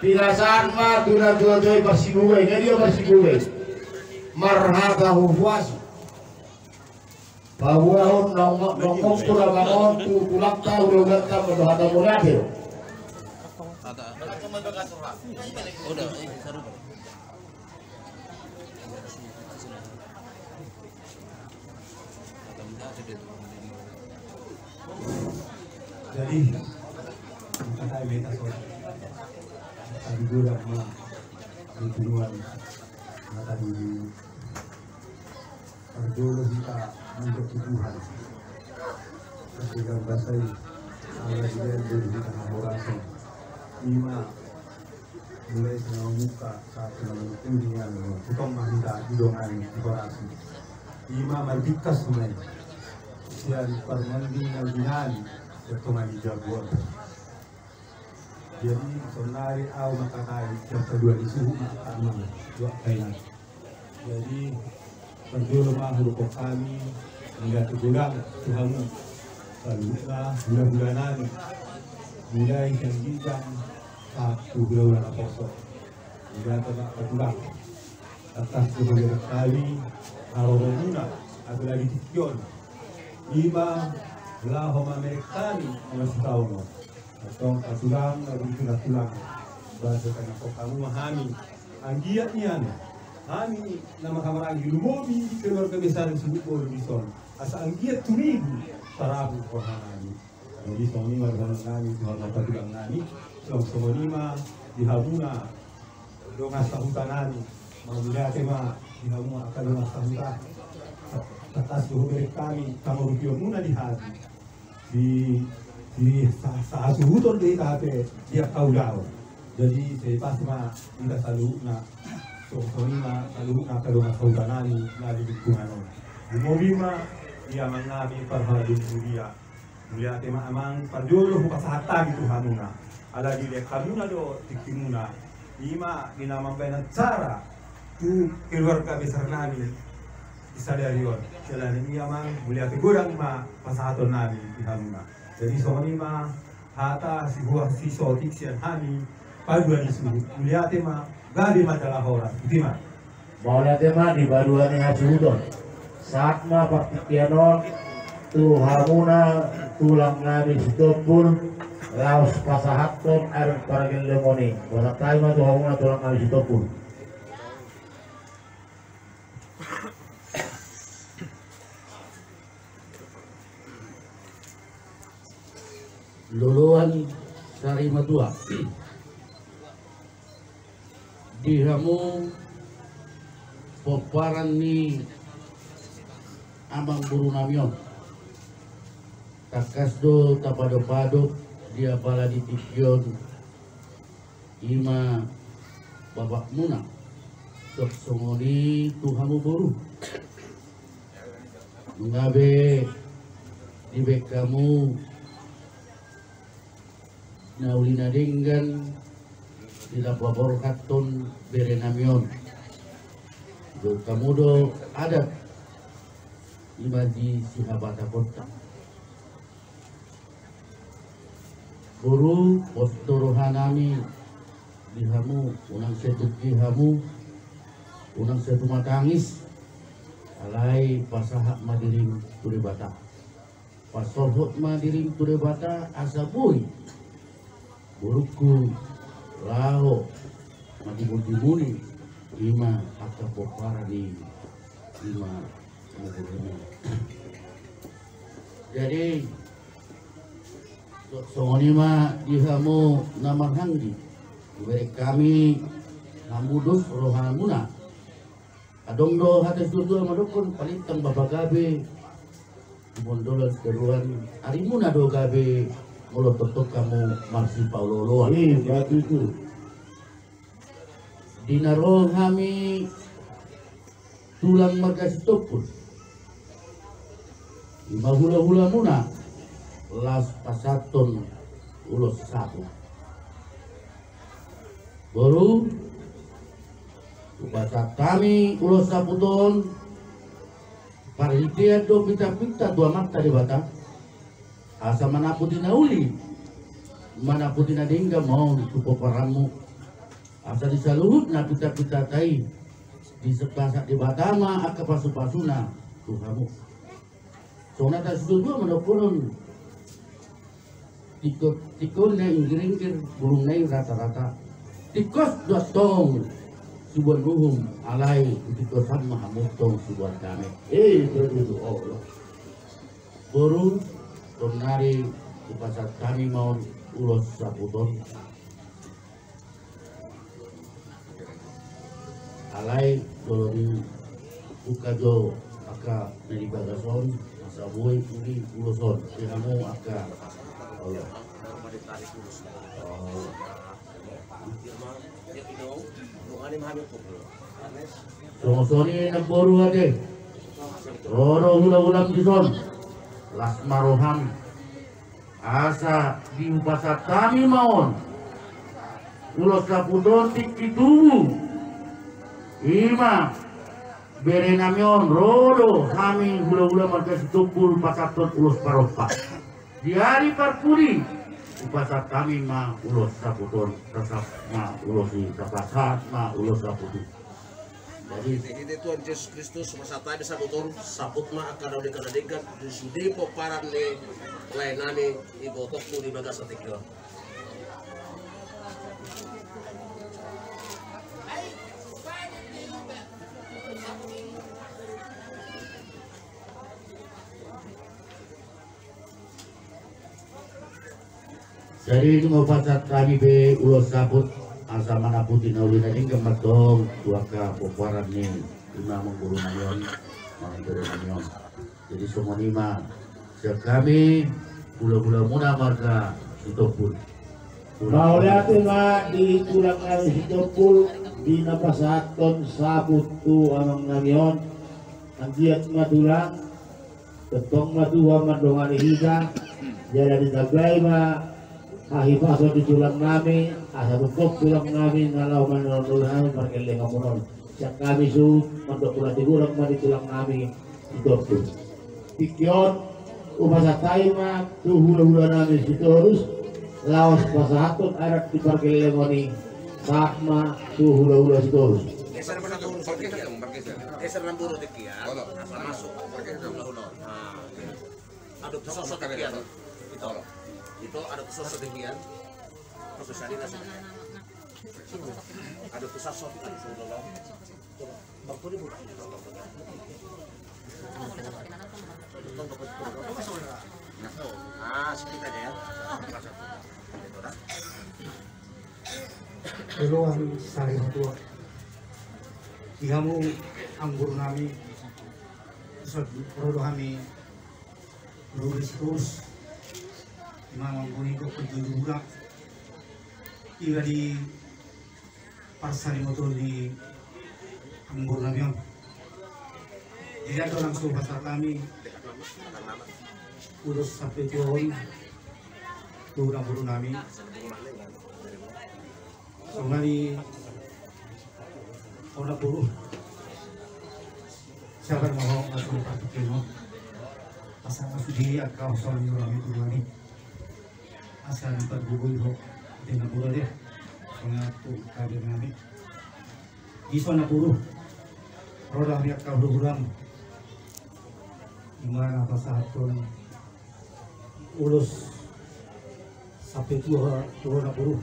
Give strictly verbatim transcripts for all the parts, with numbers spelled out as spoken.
Pinasahat ma tu natuatua i parsibuga i, nga dia parsibuga i. Marhata huhuasi. Paboahon nongok nongok tu rabangon tu tulangta, ulaulanta, molo hata mauliate. Jadi, maka tahu beta so. Tadi gua udah mah di duluan. Maka di Parjolo hita mandok tu Tuhan. Ketika bahasa ini, ala dibaen do hita hahorasan. Ima mulai sana muka saat na manuturi nian, tutong ma hita didongani, dihorasi. Ima marbingkas ma i sian parmandi na ginani, sian tonga ni jabu on. Jadi saonari au mangkatai jam dua ni suhut ma kami dua kainan. Jadi parjolo ma hudokhon hami mauliate godang tu hamu saluhutna hulahula nami, mulai sian ginjang sahat tu hulahula naposo. Mauliate ma Patulang. Tangkas do hubereng hami haroromuna, apalagi tingki on. Ima laho mamereng hami na masitaonon. Antong Patulang, na bungkuna tulang. Basa tangan hamu ma hami. Anggiat nian hami na manghamaranggi lumobi di keluarga besar Situmorang dison. Asa anggiat tumibu tarabur roha nami. Jadi songon i ma dohonon nami tu hamu angka tulang nami. Songon i ma di hamuna dongan sahuta nami. Mauliate ma di hamu angka dongan sahuta. Tangkas do hubereng hami pangurupion muna di hami. Di, di sa-, sahasuhuton do hita hape di angka ulaon. Jadi sai pas ma hita saluhutna. Songon i ma saluhutna angka dongan sahuta nami na di lingkungan on. Lumobi ma di amang nami parhalado ni huria. Mauliate ma amang, parjolo hupasahat hami tu hamuna. Ala dilehon hamuna do tingkimuna. Ima di na mambaen acara tu keluarga besar nami di sadari on. Jala ni i amang, mauliate godang ma pasahaton nami di hamuna. Jadi songon i ma hata sihuas sisotik sian hami padua ni suhut. Mauliate ma, gabe ma jala horas. Iti ma. Mauliate ma di padua ni hasuhuton. Sahat ma partingkian on tu hamuna tulang nami Sitompul, laos pasahathon aek pargellengon i. Pasahat hami ma tu hamuna tulang nami Sitompul. Loloan sarimatua. Di hamu pomparan ni amangboru nami on, tangkas do tapadopadop di apala di tingki on, ima bapakmuna. Songon i tu hamu boru, nunga be dibaen hamu na uli na denggan di na paborhathon bere nami on. Didok hamu do adat, ima di sihabatakonta. Boru, pos do roha nami di hamu, unang sai tungki hamu, unang sai tumatangis, alai pasahat ma dirim tu Debata. Pasohot ma dirim tu Debata asa boi borungku laho mandimundimun i, ima angka pomparan ni ima. Jadi songon i ma di hamu na marhaha, hubereng hami hamu dos rohamuna. Adong do hata situatua mandokhon, palintang bapa gabe, mondolan sitadoan, arimuna do gabe molo tongtong hamu marsipaolooloan. Iya, betul. Di na ro hami tulang marga Sitompul, ima hulahulamuna, laos pasahathon ulos saput. Boru, hupasahat hami ulos saput on, parhitean do pintapinta tu Amanta Debata, asa manaputi na uli, manaputi na denggan ma on tu pomparanmu. Asa di saluhut na pinta-pintanta i, dipasahat Debata ma angka pasu-pasuna tu hamu. Songon na taringot do mandok on, tingko-, tingkona ingkir-ingkir, bulungna i rata-rata. Tingkos do antong siboan uhum, alai di tingkosan ma hamu antong siboan dame. Eh, betul, Allah. Boru, saonari hupasahat hami ma on ulos saputon. Alai jolo dibuka jo angka na di bagas on, asa boi uli ulos on. Di hamu angka. Allah. Oh. Songon i namboru ate. Ro do hula-hulam dison. Las ma roham. Asa dipasahat hami ma on ulos saputon tingki tubu. I ma bere nami on, ro do hami hula-hula marga Sitompul pasahathon ulos parompa. Di ari parpudi hupasahat hami ma ulos saputon, tasap ma ulos i, tapasahat ma ulos saputon. Jadi, di hita Tuhan Jesus Kristus, hupasahat hami saputon, saput ma angka na uli angka na denggan, di sude pomparan ni lae nami, ibotongku di bagasan tingki on. Jadi, nunga hupasahat hami pe ulos saput, asa manamputi na uli na denggan ma antong tu angka pomparan ni amangboru nami on, amangboru nami on. Jadi, songon i ma sian hami, hula-hula muna marga Sitompul. Mauliate ma di tulang nami Sitompul, di na pasahathon saput tu amang nami on. Anggiat ma tulang, tongtong ma Tuhan mandongani hita, jala ditambai ma hahipason di tulang nami, asa tongtong tulang nami na laho manangihon hami pargellengon muna on. Sian hami suhut mandok mauliate godang ma di tulang nami Sitompul. Tingki on hupasahat hami ma tu hula-hula nami Sitorus, laos pasahathon adat di pargellengon i, sahat ma tu hula-hula Sitorus. Geser ma namboru tingki an. Geser namboru tingki an. Asa masuk. Hula-hula. Nah, iya. Adop tu sosot tingki an. Ito. Ito, adop tu sosot tingki an. Adop tu sosot tingki an. Bang, kau ni bukan. Ah, sekitar ya. Joloan sari matua. Di hamu amangboru nami, ro do hami, ro do Sitorus. Di mana amangboru nami, kau kunjung juga. Iba di parsarimaton ni amangboru nami on. Jadi, andorang so hupasahat hami ulos saputon tu amangboru nami. Songon i, amangboru. Sabar ma ho, asa partingkian on. Asa sude angka hosa ni roha ni tulang i. Asa dipargogoi ho, ate namboru ate. Songon i tu kabar nami. Dison namboru. Ro do hami angka hula-hulam. Di mana pasahathon ulos saputon tu ho namboru.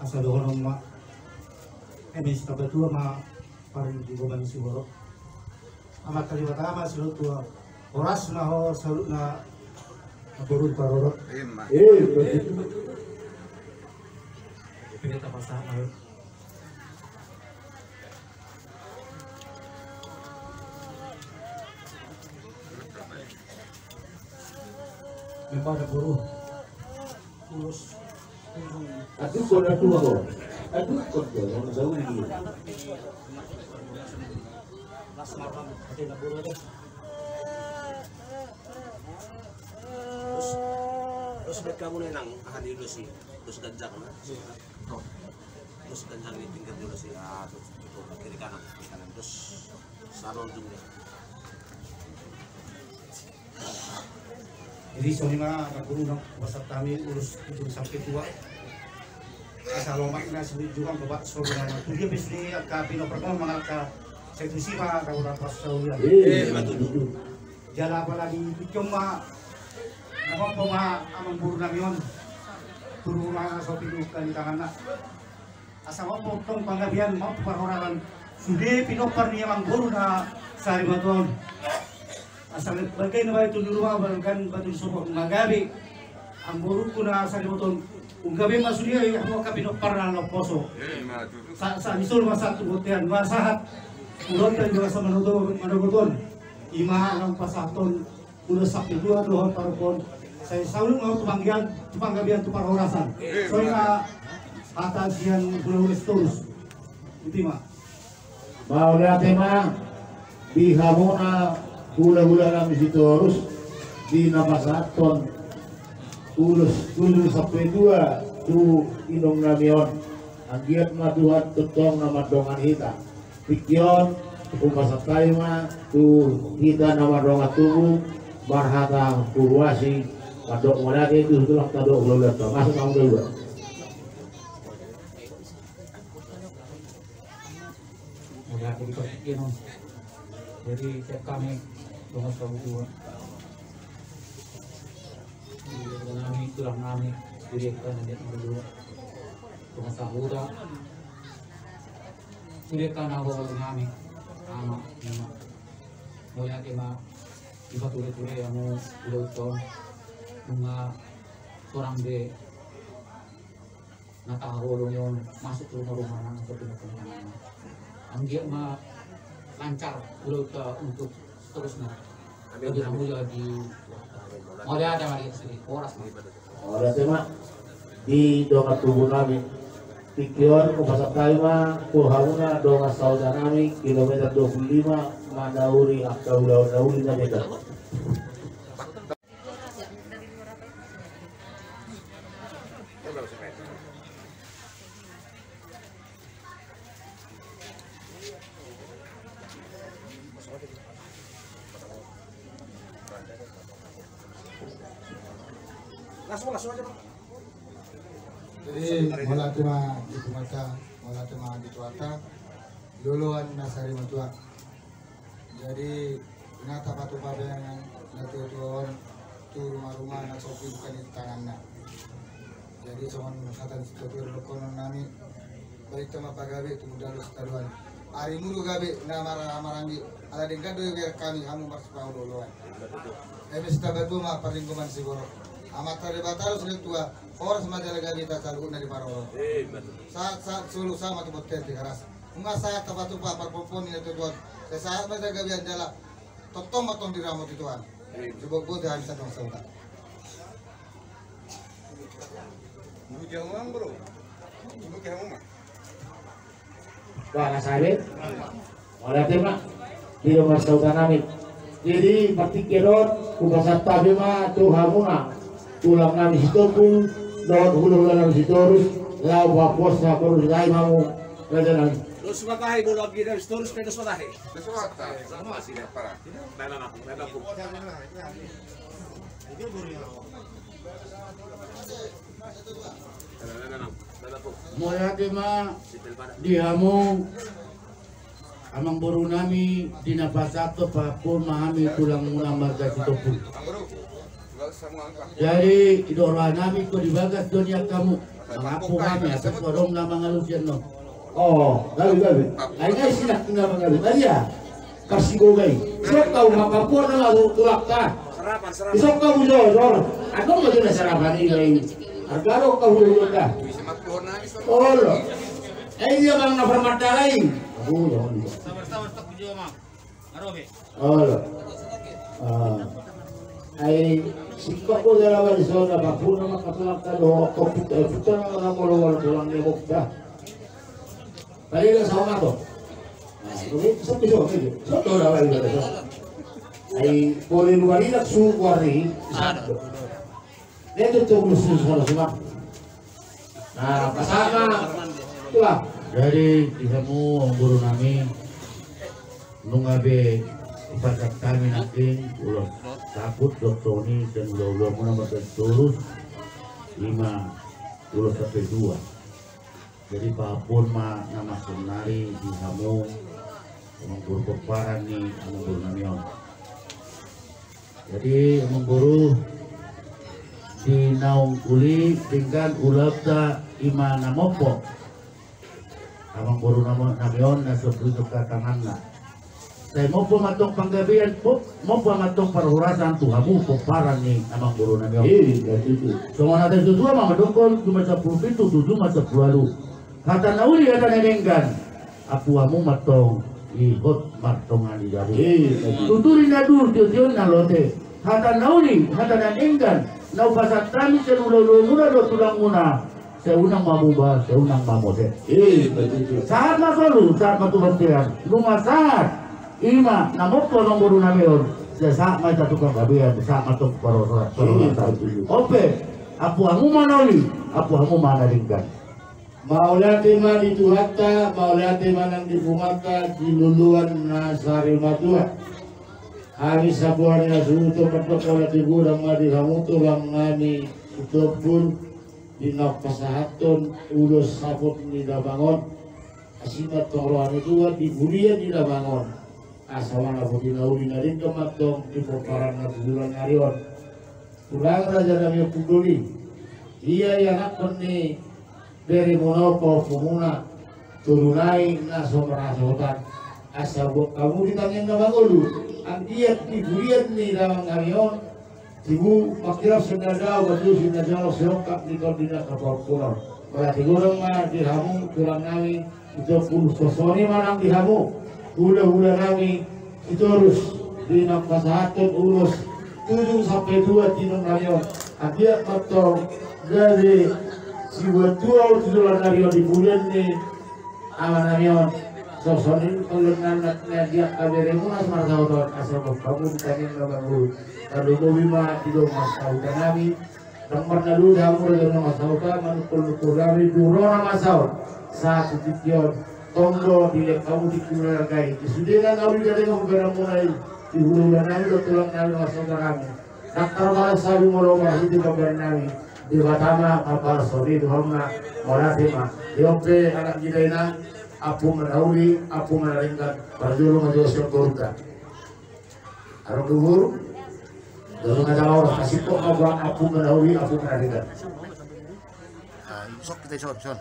Asa dohonon ma. Eme sitamba tua ma. Paling di gomani siboro. Ama tarima tama silo tua. Horas ma ho saluhutna. Amangboru parorot. Ima. Eh, begitu. Kita pasangan. Memang ada buruh. Ulos. Aduh, kau dah tua kau. Aduh, kau dah tua. Kau dah tua. Terus, terus baik kamu nenang, aha di ulos i. Terus ganjang na. Terus ganjang di pinggir ulos i. Ah, terus, terus, kiri kanan, kiri kanan. Terus, sana ujungnya. Jadi, songon i ma, amangboru, nunga hupasahat hami ulos saputon tu ho. Asa lomak na sulit juga bapak saudara. Tujuh bis ni angka pinopermon mangalka. Saya tusi ma kamu dapat saudara. Iya, betul. Jala apalagi tingki on ma. Apa ma amang boru nami on. Turu ma na so pinungka ni tanganna. Asa mampu tong panggabean, mampu parhorasan. Sude pinompar ni amang boru na sari maton. Asa bagai na bagai tu di rumah, bagai batu di sopo, manggabe. Amang boruku na sari maton. Unggabe ma sude, eh, hamu angka pinompar na lomposo. Sa, sa, misol ma satu botean, ma sahat. Ulon dan juga sama noto, manogoton. Ima nang pasahaton. Ulos sampe dua dohot parpon. Sai saulung au tu panggabean, tu panggabean tu parhorasan. Songon i ma hata sian hulahula Sitorus. Iti ma. Mauliate ma di hamuna hulahula nami Sitorus di na pasahathon ulos, ulos sampe dua tu inong nami on. Anggiat ma Tuhan tongtong na mandongani hita. Tingki on, hupasahat hami ma tu hita na mardongan tubu, marhata huruasi, mandok mauliate tu tulang tadok hulahulanta. Masuk ma hulahula. Mauliate di partingkian on. Jadi, siap hami, dongan sahuta. Di dongan nami, tulang nami, di desa nami, di dua. Dongan sahuta. Sude angka na haholi nami, ama, ina. Mauliate ma, dipatuletulean hamu ulaonta on, nunga sorang be na tahaholongi on masuk tu rumah-rumah nang so pinungka ni tanganna. Anggiat ma lancar ulaonta untuk seterusna. Amin. Mauliate ma di sini, horas ma. Mauliate ma di dongan tubu nami. Tingki on hupasahat hami ma tu hamuna dongan sahuta nami, kilometer dua puluh lima, manauri angka ulaon na uli na beta. Langsung, langsung aja, Bang. Jadi, mauliate ma di Tuhanta, mauliate ma di Tuhanta, di ulaon na sari matua. Jadi, na tapatupa be na tua-tua on tu rumah-rumah na so pinungka ni tanganna. Jadi, songon hata ni situatua dohonon nami, balikta ma pagabe tumundalhon sitadoan. Ari mulu gabe na mara-, maranggi, ala denggan do ibereng hami hamu marsipaolo-oloan. Eme sitabatua ma parlinggoman siborok. Amanta Debata do sude tua, horas ma jala gabe hita saluhutna di parorot. Sahat-sahat solu sama tu bontean Tigaras. Nunga sahat tapatupa parpompoon ni na tua-tua on. Sai sahat ma jala gabe jala tongtong ma tong diramoti Tuhan. Amin. Jubok bote hami sadong sahuta. Bujang uang, bro. Bujang uang, bro. Wah, na sabe. Mauliate ma di dongan sahuta nami. Jadi, partingkian on, hupasahat hami ma tu hamuna tulang nami Sitompul dohot hulahula nami Sitorus, laho papuas na boru Silahi ma hamu, raja nami. Dos ma tahi, boru anggi nami Sitorus pe dos ma tahi. Dos ma tahi. Sama sih, parah. Memang aku, memang aku. Mauliate ma di hamu amang boru nami, di na pasahathon pangapulon ma hami tulang muna marga Sitompul. Jadi, didok roha nami, ingkon di bagas do nian hamu mangapul hami, asa so adong na mangalusi annon. Oh, gabe, gabe. Ai nunga sinangkap na mangalusi. Ai ia. Kasi gogai. Isok hau mangapul nama tu tulakta. Serapan, serapan. Isok hau jujur. Adong ma jala serapan i lai. Arga do hau jujur da. Olo. Eh, dia bang na permata lai. Aduh, jangan lupa. Sabar, sabar, stop video, Mang. Arobe. Olo. Ah. Ai, sikok ko jala wali sona, bapuna maka tulakta do, ko puta, eh, puta na molo wali tulang ni bokta. Paliga sama to. Nah, ini satu jawab itu. Satu orang lagi ada. Ai, boleh luar ini langsung keluar nih. Satu. Dia tuh tuh khusus sama semua. Nah, pasahat ma. Itulah. Jadi, di hamu amang boru nami, nunga be hupasahat hami nangkin ulos saput dohot songon i sian hulahula muna marga Sitorus, ima ulos sampe dua. Jadi pahompun ma na masa nari di hamu amangboru pomparan ni amangboru nami on. Jadi amangboru, di naung uli denggan ulaonta i ma na mompo amangboru nami on na so boi tongka tanganna. Sai mompo ma tong panggabean, mompo ma tong parhorasan tu hamu pomparan ni amangboru nami on. Songon hata ni natuatua ma mandokkon, juma sampulu pitu tu juma sampulu ualu. Hata na uli, hata na denggan, ampu hamu ma tong ihot martonga ni jabu. Tuturi na duru, tio-tio na lote. Hata na uli, hata na denggan na hupasahat hami sian hulahulamuna dohot tulangmuna. Sai unang ma muba, sai unang ma mose. Sahat ma solu, sahat ma tu bontean. Nunga sahat i ma na mompo amangboru nami on, sai sahat ma hita tu panggabean, sahat ma tong parhorasan. On pe, ampu hamu ma na uli, ampu hamu ma na denggan. Mauliate ma di Tuhanta, mauliate ma nang di punguanta di luluan na sarimatua. Hami saboa ni hasuhuton mandok mauliate godang ma di hamu tulang nami Sitompul, di na pasahathon ulos saput ni damang on. Asi ma tong roha ni Tuhan di huria ni damang on. Asa manopoti na uli na denggan ma tong di pomparan na tulang nari on. Tulang raja nami Ompung Doli, ia ianakhon ni beremuna, pahompumuna, tolu nai na so marhasohotan. Asa buat hamu di tangiang na mangolu, anggiat di huria ni damang nami on, tibu mangkirap sian na dao, batu sian na jalo, siongkap ni tondi na pahompumuna. Berarti godang ma di hamu tulang nami Sitompul. Songon i ma nang di hamu hulahula nami Sitorus, di na pasahathon ulos tujung sampe dua di inong nami on. Anggiat ma tong gabe sibuat tua tu tulang nami on di pudian ni ama nami on. Songon i ma tong na anggiat gabe beremuna so marhasohotan, asa buat hamu di tangiang na mangolu. Tarlumobi ma di dongan sahuta nami. Ndang marnalua di hamu raja na masa uta, manungkun-nungkun nami, durona masa on. Sahat tu tingki on, tong do dilehon hamu tingki na marga i. Di sude na uli gabe pambahenanmuna i, di hulahula nami dohot tulang nami, masa uta nami. Ndang tarbalas hami molo marhite pambahenan nami. Debata ma mambalas songon i tu hamuna. Mauliate ma. Di on pe anak ni dainang, ampu ma na uli, ampu ma na denggan. Parjolo ma jolo sian borunta. Adong do boru. Jolo ma jala horas, pasippok ma buat ampu ma na uli, ampu ma na denggan. Ah, sok hita ison, ison.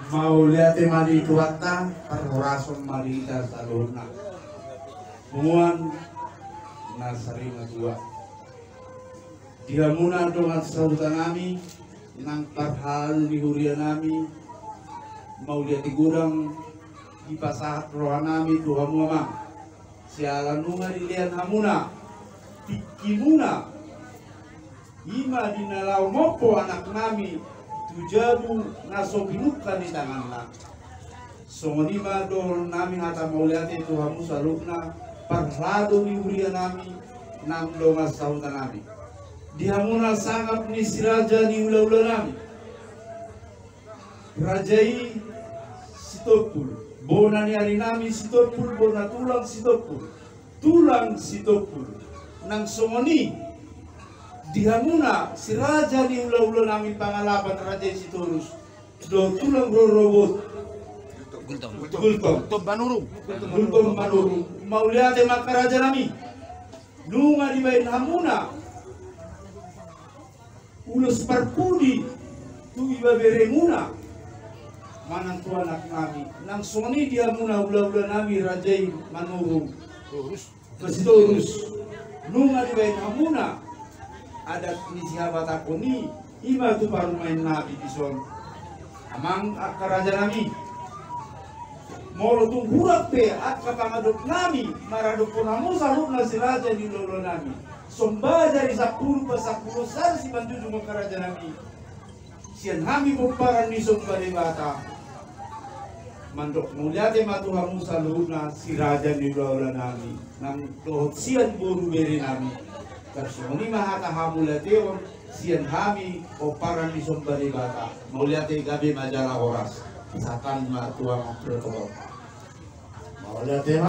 Mauliate ma di Tuhanta, parhorasan ma di hita saluhutna. Punguan na sarimatua. Di hamuna dongan sahuta nami, nang parhalado ni huria nami, mauliate godang dipasahat roha nami tu hamu amang. Siala nunga dilehon hamuna tingkimuna, i ma di na laho mompo anak nami tu jabu na so pinungka ni tanganna. Songon i ma dohonon nami hata mauliate tu hamu saluhutna, parhalado ni huria nami, nang dongan sahuta nami. Di hamuna sangap ni si raja ni hulahula nami. Raja i Sitompul, bona ni ari nami Sitompul, bona tulang Sitompul, tulang Sitompul. Nang songon i di hamuna si raja ni hulahula nami pangalapan raja i Sitorus, dohot tulang rorobot Gultom. Gultom. Gultom Manurung. Gultom Manurung. Mauliate ma angka raja nami. Nunga dibahen hamuna ulos parpudi tu ibeberemuna manang tu anak nami. Nang songon i di hamuna hulahula nami raja i Manurung. Sitorus, nunga dibahen hamuna adat ni sihabatakhon i, i ma tu parumaen nami dison. Amang angka raja nami, molo tung hurang pe angka pangadop nami maradophon hamu saluhutna si raja ni hulahula nami, somba jari sampulu, pasampulu sada simanjujung angka raja nami. Sian hami pomparan ni somba Debata mandok mauliate ma tu hamu saluhutna si raja ni hulahula nami, nang dohot sian boru bere nami. Tarsongon i ma hata hamauliateon sian hami pomparan ni somba Debata. Mauliate, gabe ma jala horas. Sahat ma tu amang protokol. Mauliate ma.